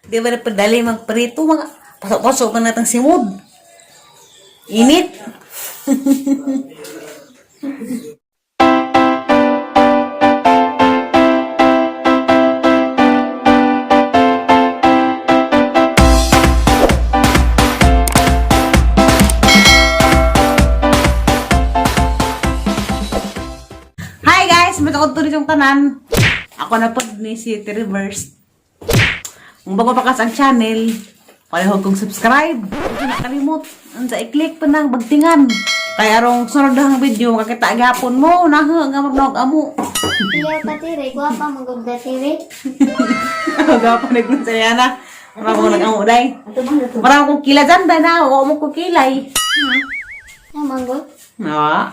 Di ba na padali magprito mga pasok-pasok pa natang simod. Init. Hi guys! Matakot tuloy yung tanan. Ako na po ni si Reverse. Kung bago pa ka sa ang channel, palihog kong subscribe. Huwag na nakalimot. Ang sa i-click pa ng bagtingan. Kaya arong sunod na ang video, makakita gapon mo. Naha, nga magnog amo. Iya patire, guwapa magugda tire. Gapon nagnon sa yana. Marami ko nag-amo day. Marami kong kila dyan, day na. Huwag mo ko kilay. Ang mango. Ah.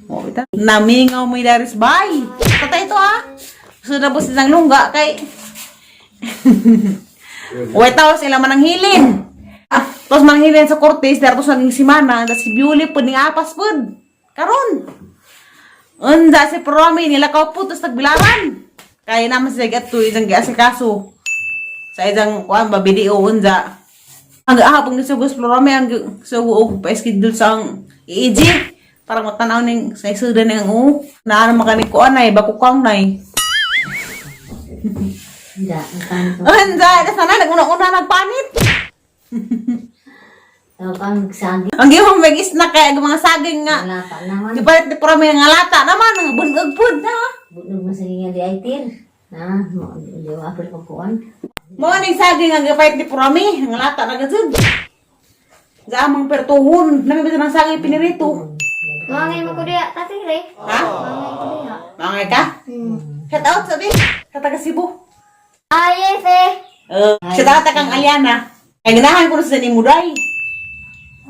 Oh, ita. Namingaw mo daris bay. Tatay ito ah. Gusto na po silang lungga kay. Uy, tapos sila man ang hilin. Ah, tapos man ang hilin sa Cortez, tapos naging simana, tapos si Bewley po ning apas po. Karon. Unsa si Promi nilakaw po tapos nagbilaran. Kaya naman siya gatto isang giasikaso. Sa isang kuan ba video unsa. Ang ahapon gisugos Promi ang sugo og pa-schedule sa ang EEG para matanaw ning sa isudan ning ang u. Naa naman kani kuan nay bakukang nay. Hindi, ang kanto. Unsa na sana naguna-una nagpanit. Tawag ang sagi. Ang gihong mag isna kay ang mga saging nga. Wala pa naman. Gipalit ni Promi nga lata naman ang bungag pud na. Bunog mo sa nga di ay tir. Na, mo di wa apil ko kuan. Mo ning saging ang gipalit ni Promi ang lata na gazud. Sa amang pertuhon, nami bisan ang saging pinirito. Mangay mo ko diya tatire. Ha? Mangay ko diya. Mangay ka? Shout out sabi sa taga Cebu. Ah, yes eh. Shout out kang Aliana. Kay ganahan ko na sa ni Muday.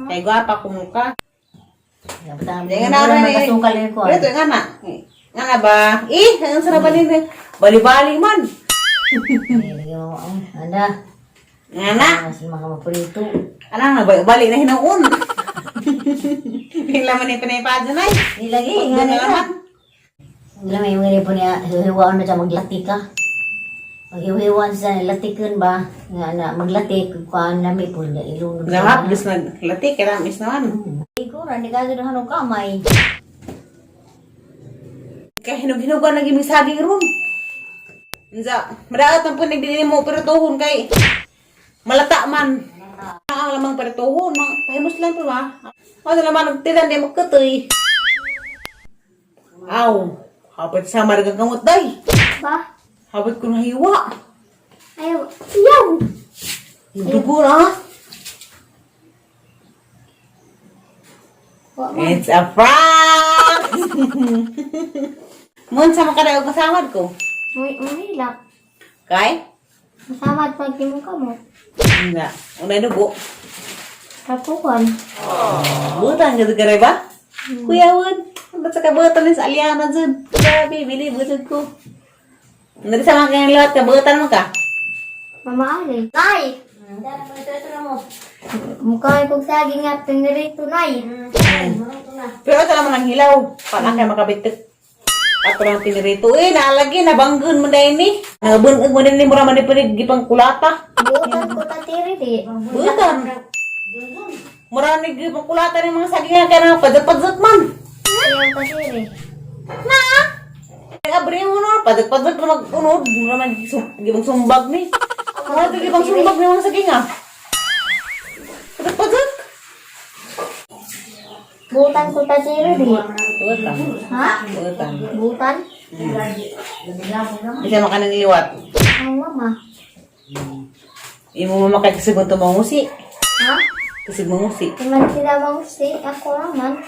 Kay gwapa ko mukha. Dapat ang Di nga na rin eh. Kasukal ni kuan. Ito nga na. Nga na ba? Eh, ang sarap ba nito? Bali-bali man. Anda. Nga na. Mas mga maprito. Ano na, bali na hinaun. Hindi laman ni pinaypadyan ay. Nilagi Nga nga na na. naman. Wala may mga po niya hiwa na siya maglati ka. Maghiwa sa latikan ba nga na maglatik kuan nami po na ilunod. Nahap, gusto na lati, kaya mis naman. Ikaw ra ni kaso na kamay. Kaya hinug-hinugan lagi may saging ron. Unsa, madaot ang punig din mo pero tuhon kay malata man. Ang lamang pero tuhon, mga pahimos lang pa ba? O naman nagtilan di mo kutoy. Aw, hapit sa margang kamot day. Ba? Hapit ko nahiwa. Ayaw. Yaw! Dugo na. Wa man. It's a prank! Mun sa makadaog kasamad ko. Uy, umilak. Kay? Masamad pag di mo kamo. Hindi. Unay dugo. Kapukan. Butan ka ka ba? Kuya Wud, ba't sa kabutan ni sa Aliana dyan? Grabe, bili, busog ko. Nari sa mga kayang lahat, kabutan mo ka. Mama Ali. Nay! Anda na ito na mo. Mukha kong saging at tinirito, nay. Pero ito naman ang hilaw. Para kayo makabitik. Ato lang pinirito. Eh, naalagi, nabanggon mo na ini. Nabanggon mo na ini, mura man ni pinig, gipang kulata. Buutan ko tatire di. Butan. Mura ni gipang kulata ni mga saging nga kaya na padat-padat man. Ayaw tatire. Na! Abre mo na, padat-padat na mag-unod. Mura man gipang sumbag ni. Mura ito gipang sumbag ni mga saging ah. Padat-padat. Buutan ko tatire di. Butan. Ha? Butan. Buutan? Hindi siya makanang liwat. Ang mama. Imo mama kay kasig mo tumangusi. Ha? Kasig mangusi. Di man sila mangusi. Ako naman.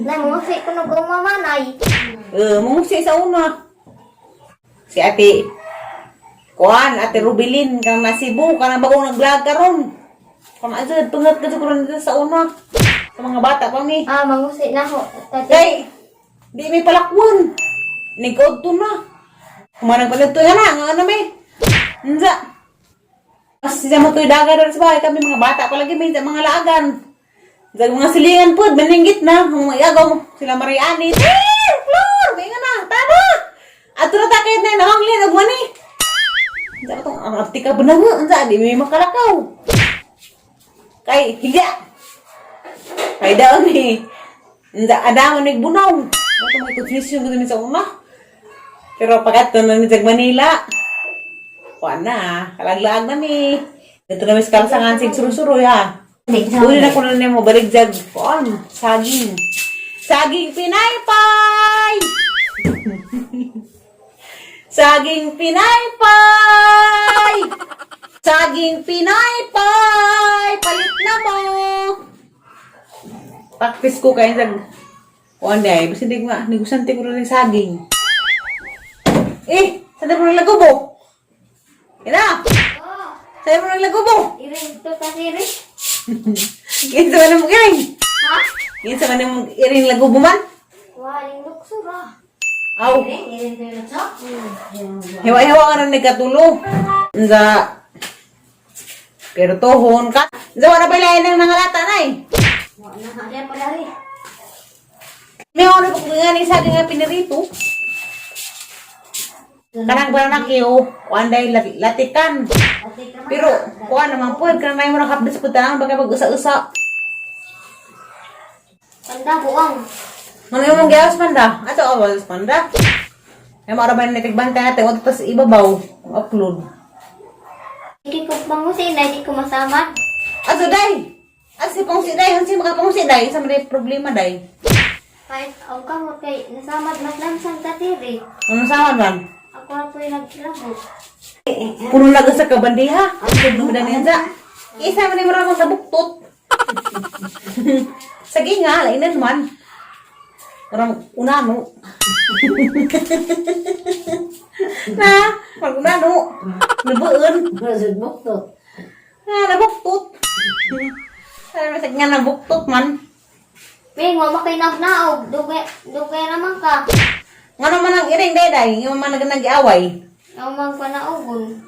Nay, mangusi ko nung mama, nay. Eh, mangusi sa una. Si ate Kuan, ate Rubilin, kang nasibo, kanang bagong nag-vlog karon. Kung azad, tungat ka karon dito sa una. Sa mga bata pa mi. Ah, mangusi na ako. Tatire. Kay, di may palakwan. Nigod to na. Kumanang palit to na, nga ano may. Unsa? Mas siya mo to'y daga doon sa bahay kami mga bata pa lagi may sa mga laagan. Sa mga silingan po, maningit na. Kung iyagaw, sila Mariani. Eh, Flor! May nga na, tama! Ato na takit na, nawanglin, og mani. Unsa ba tong Ang artika banango, unsa di may makalakaw. Kay higa. Kay daw ni unsa adamo ni bunaw. Mo may transmission ko sa una. Pero pagkat na ni Manila, kuan na, kalaglaag na ni. Dito na mis kalsangan sig suro-suro ya. Uli na ko na nimo balik jag kuan, saging. Saging pinaypay! Saging pinaypay! Saging pinaypay! Palit na mo! Practice ko kayo sa kuan day. Basta hindi ko nga, negosante ko rin yung saging. Eh, saan mo naglagubo? Ina! Oh, Saan mo naglagubo? iring to sa iring. Kinsa man mo iring? Ha? Kinsa man mo iring lagubo man? Waling luksura. Aw, Iring to yung lukso? hiwa-hiwa ka na nagkatulo. Unsa pero tohon ka. Unsa wala pa ilain ng nangalata na eh. Wala na, kaya pala rin. May ano pa nga ni saging nga pinirito. Kanang baranakyo, kuan dahil latikan. Pero kuan naman po, kanang mo nakapdas po tanang baka pag-usa-usa. Panda buang. Ano yung mong giyawas panda? Ato awas panda. Ay maaraban na tigbantay natin, wag tas ibabaw, upload. Hindi ko pangusin na hindi ko masama. Aso day. Aso si pangsi day, hansi makapangsi day, sa may problema day. Kahit ang kamot kay nasamad mas lamsan sa tiri. Ano sama man? Ako na po yung naglabot. Puno laga sa kabandiha. Ang tugno na niya. Isa man yung maramang nabuktot. Sige nga, lainan man. Parang unano. Na, parang unano. Nabuon. Rasod to. Na, nabuktot. Sabi mo, sige nga, nabuktot man. Ming, wa makay naog. Dugay, dugay naman ka. Nga naman ang iring day, yung man nag-away. Ang mga panaogon.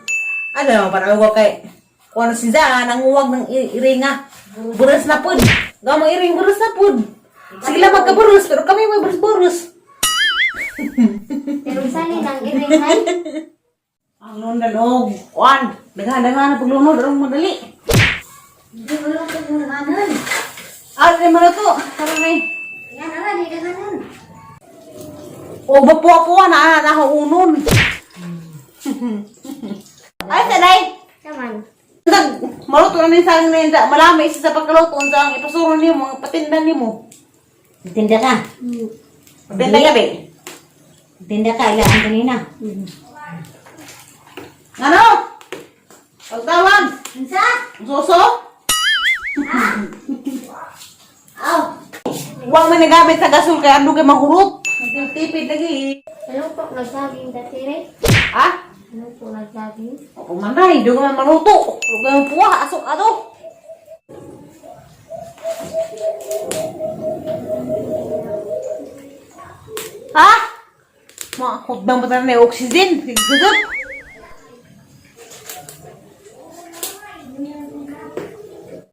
Ano naman parang uwag kay kung ano si Zaa, nanguwag ng iringa. Buras na pud. Gamang iring buras na pud. Sige lang magkaburos, pero kami may buros-buros. Pero sali nang iring hay. Ang lundanog. Kuan, daghan-daghan na paglunod, arong madali. Hindi mo lang ito muna kanan. Ah, di mo na to. Tara na eh. Yan, ara, di kanan. O, bapuwa-puwa na, nahaunon. Ay, sanay. Naman. Nag, maluto na ni sa akin na malami isa sa pagkaluto, unsa ang ipasuro nimo, ang patinda nimo. Tinda ka. Patinda gabi. Tinda ka, ilaan kanina. Ano? Pagtawag. Unsa? Suso? Aw. Huwag man nagamit sa gasol kay ano kay mahurot. Nagtipid lagi. Ano po nagsaging sa tiri? Ha? Ano po nagsaging? Opo man ray, doon man maluto. Huwag man puwa, asok ato. Ha? Makakot ba na yung oxygen? Sigurot.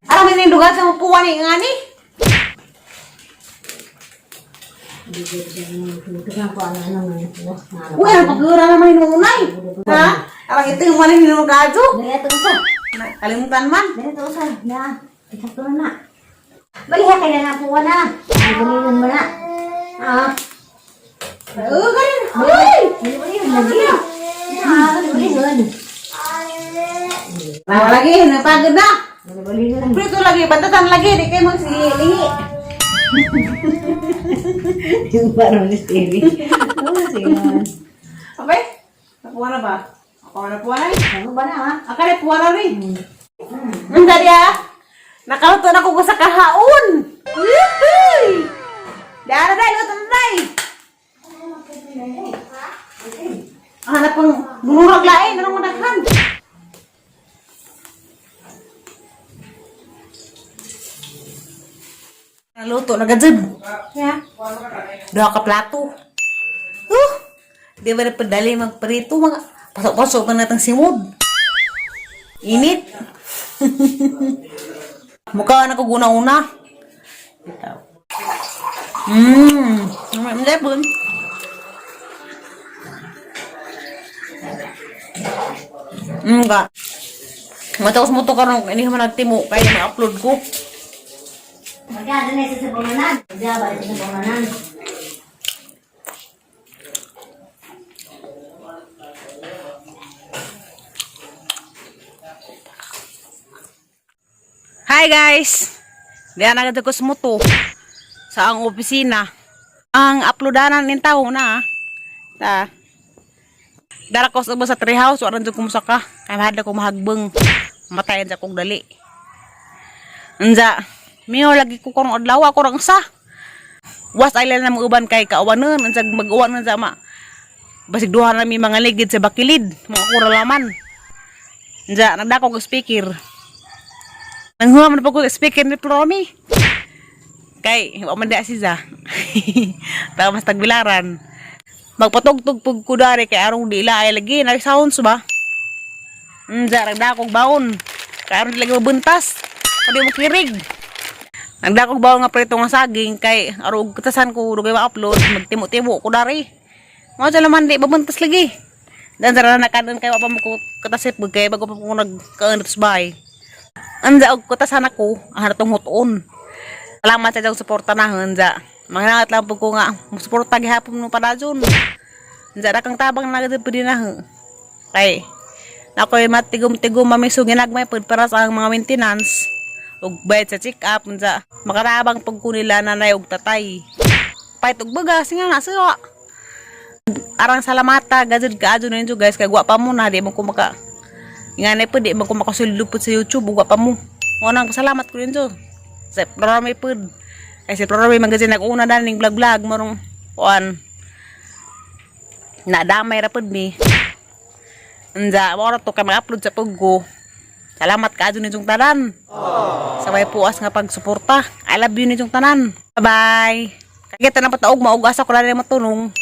Alam mo yung lugar sa mapuwa ni nga ni? Hindi ko siya nang ko ano ano man ito. Uy, ang pagkura naman hinunay. Ha? Arang ito yung manin hinunay kadyo. Dali ito usa. Kalimutan man. Dali ito usa. Na. Isakto na na. Bali ha kay na po na. Ay gamiton mo na. Ah. Oo, ganun. Uy! Bali bali lagi. Ah, bali bali yun. Bawa lagi, napagod na. Bali bali yun. Prito lagi, bantatan lagi, di kayo magsilingi. Yung parang ni Stevie. Oo, sige naman. Okay? Nakuha na ba? Ako na puha na eh. Ano ba na ha? Akala puha na rin. Ang dali ah. Nakaluto na ko sa kahaon. Woohoo! Dara dai, luto na dai. Hanap pang bunurag lain, anong madaghan? Naluto na gajud. Ya. Duha ka plato. Huh! Di ba na padali magprito mga pasok-pasok pa natang simod. Init. Mukha na ko guna-una. Ikaw. Mmm. Ang lepon. Nga. Matapos mo to karon ini man nagtimo kay ma-upload ko. Magkano na isa sa panganan? Magkano sa panganan? Hi guys. Diyan agad ko sa moto sa ang opisina. Ang uploadanan nin tao na. Ta. Dara ko sa ubos sa treehouse, waran jud ko musaka. Kay mahadlok ko mahagbeng. Matayan sa kong dali. Unja, miyo lagi ko karong adlaw ako rang sa. Was island na mga uban kay kaawanon, unsag mag-uwan man sa ma. Basig duha na mi mga ligid sa bakilid, mga kuralaman. Unja, nagdako ko speaker. Nanghuwa man po ko speaker ni Promi. Kay, wa man di si Za. Tama mas tagbilaran. Magpatugtog pug ko dari kay arong di ila ay lagi na sounds ba? Unja, nagdakog baon. Kay arong di lagi mabuntas. Pwede mo kirig. Nagdakog baon nga prito nga saging kay arong katasan ko dugay ma-upload magtimo-timo ko dari. Mao dyan naman di mabuntas lagi. Dan sara na kanon kay wa pa mo ko katasip kay bago pa ko nagkaon sa bahay. Anza og kutasan ako, ang hatong huton. Salamat sa inyong suporta na anza. Mangangat lang po ko nga, musuporta gihapon no padayon. Anza na kang tabang na gid pwede na. Kay nakoy matigom-tigom mamiso ginagmay pud para sa ang mga maintenance ug bayad sa check up unsa makatabang pag ko nila nanay og tatay. Pait og baga singa na siwa. Arang salamata gajud kaadyo ninyo guys kay wa pa mo na di mo ko maka nga po, di man ko makasulod po sa YouTube, ugwa pa mo. Unang pasalamat ko rin so. Sa programa po. Ay sa programa magazine nag-una na ning vlog-vlog marong kuan. Nadamay ra pud mi. Unja, mao ra to kay mag-upload sa puggo. Salamat kaadyo ninyong tanan. Sa may puas nga pagsuporta. I love you ninyong tanan. Bye-bye. Kaya na pataog maugasa ko lang matunong.